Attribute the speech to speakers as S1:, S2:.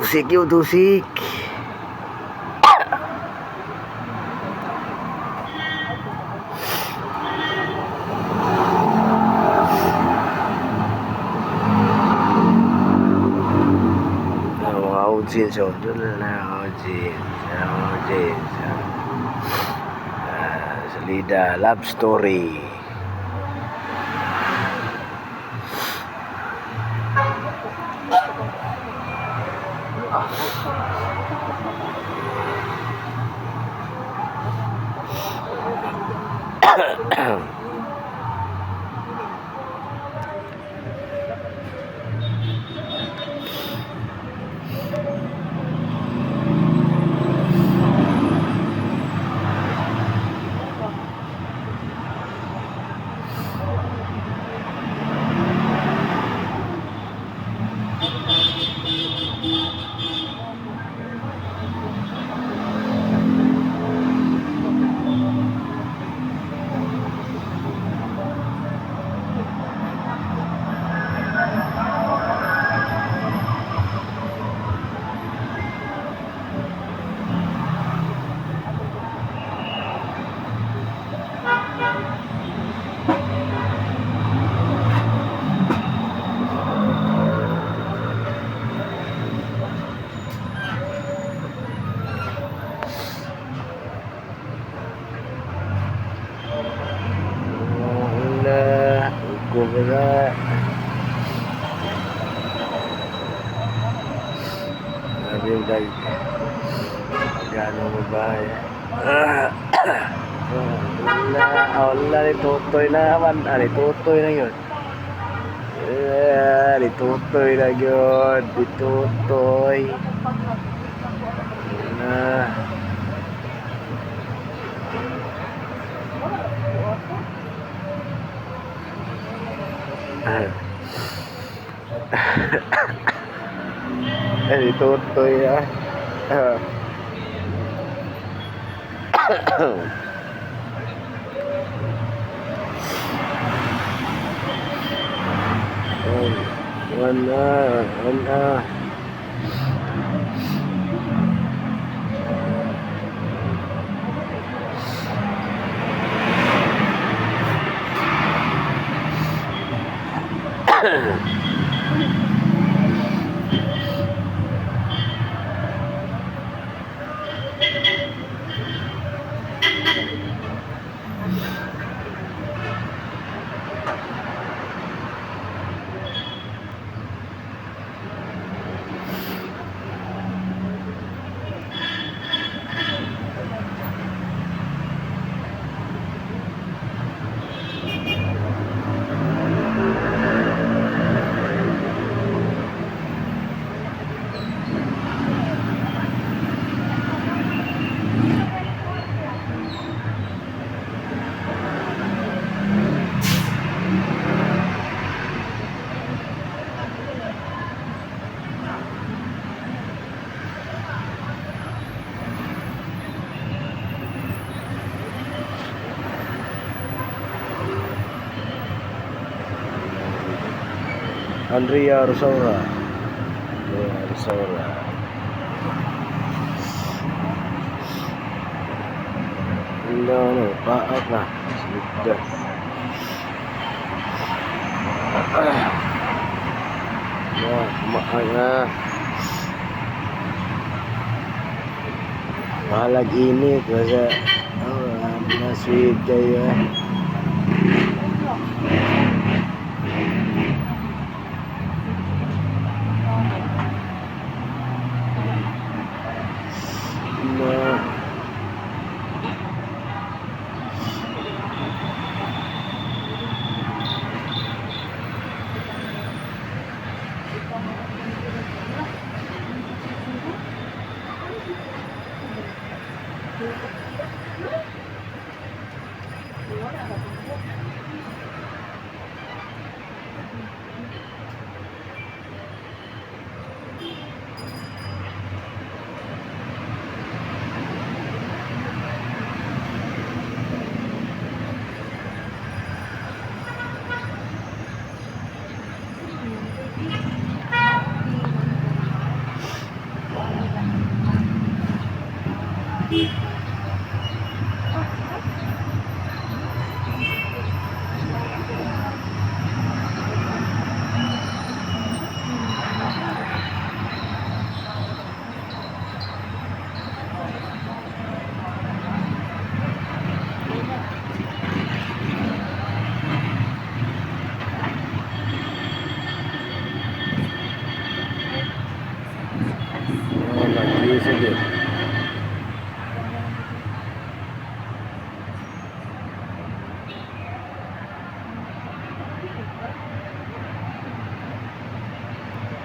S1: Tusik yun, tusik. Ang mga audience, oh. Doon na lang ang audience. Ang audience. Ah, Salida, love story. Wala, wala. Sabi yung dag, gano'n mo ba? Ah, wala, wala, ni Totoy na naman. Ah, ni Totoy na yun. Ah, ni Totoy na yun. Ni Totoy. Ah. Ah. Eh, ni Totoy ah. Ah. Oh, wala, wala. Andrea Rosaura. Andrea Rosaura. Wala na, paak na. Sudah. Ah. Na, kumaan na. Mahalag init. Basta, oh, na sweet kayo. Ah. Na.